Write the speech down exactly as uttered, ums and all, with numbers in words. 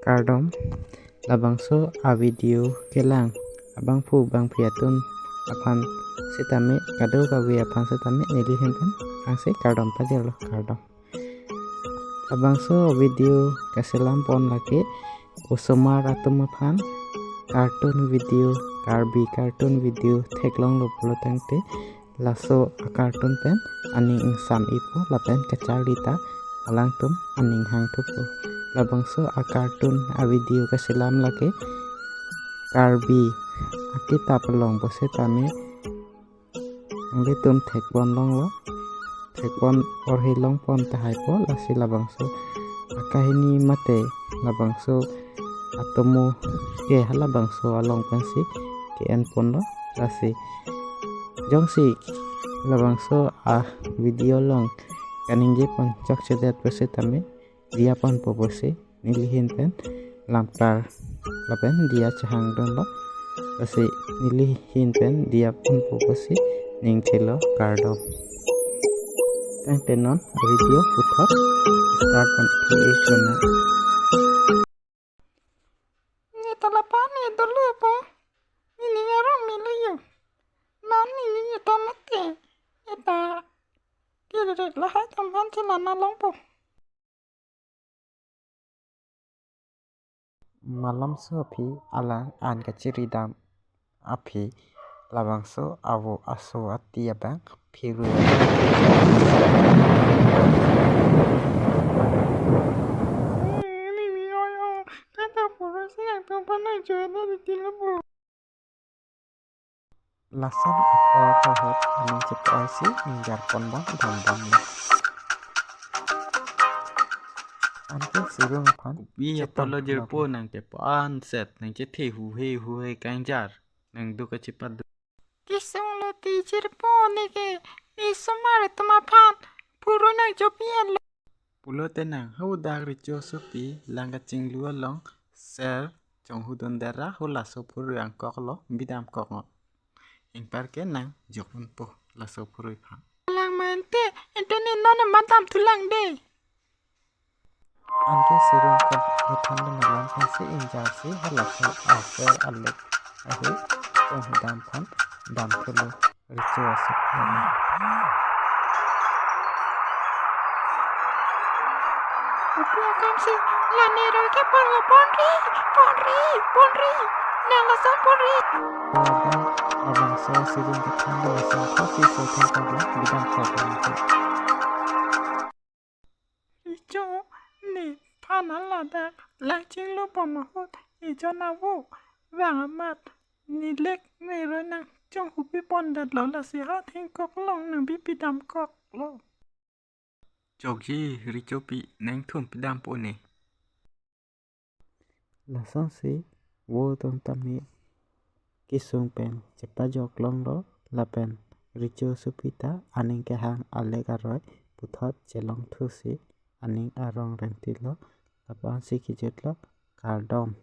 Kardom, labangso a video kelang abangphu bangphi atum aphan sitame, kadokave aphan sitame neli ahin pen angse kardom pajirlo, kardom. Labangso video kaselam pon lake osomar atum aphan cartoon video, Karbi cartoon video theklonglo pulo tangte, laso a cartoon pen aning ingsam-ipo lapen kacharli ta alangtum aning hangthupo. Labangso a cartoon a video kaselam lake Karbi akitap along pusitame nanglitum thekpon longlo, thekpon orhe longpon tahaipo, lasi labangso akahini mate labangso atomo ke halabangso along pensi ke-en ponlo, lasi jongsi labangso a video along kaningje pon chokchedet pusitame diya ponpo pusi neli ahin pen lamklar lapen diya chehangdunlo, lasi neli ahin pen diya ponpo pusi ningchelo, kardom. Tangte non video puthot start pon thu-ik lonang. Neta lapu ne dolo po. Nini arong melo yo. Non nini neta mate. Neta kiri lahai tam aphan chelana longpo. Malomso aphi alang an kachiri dam aphi labangso avo aso ati abang phiru. Lason apor ahut aning chepo-oisi ingjar pon bang dam damlo. Anke Sirung aphan Pi chetong apotlo jirpo, nang chepo-an set, nang chethe huhe huhe kangjar, nang do kachepaduk. Kesung lo ti jirpo neke, ne osomar atum aphan phurui nang chopi-etlo. Pulote nang hadak Richo asopi lang kachinglu along ser chonghudun dera, halaso phurui angkoklo, bidam kok ngo. Ingpar ke nang jok unpo laso phurui aphan. Lang mante, ente ne non madam thulang de. Anke Sirung kethang dun alam pensi ingjarsi halaso aser alek ahu chonghudam aphan damthulo Richo asopi. Upi akam si lane roi ke ponlo, ponri, ponri, ponri. Nang lason ponri. Abang, labangso Sirung kethang dun ason kosi so thengkok lo, bidam kok lo. Richo, nephan ladak lang chinglu pon ahut ejon avo vang amat ne lek ne roi nang chonghupi pondetlo, lasi ha thengkok along nang bipi dam koklo. Chokji Richopi, nang thumpi dampo ne. Lasonsi vo atum tame kesung pen chepajok longlo lapen Richo asopi ta aning kehang alek aroi puthot chelong thusi aning arong rengtilo, lapu-ansi kejutlo, kardom.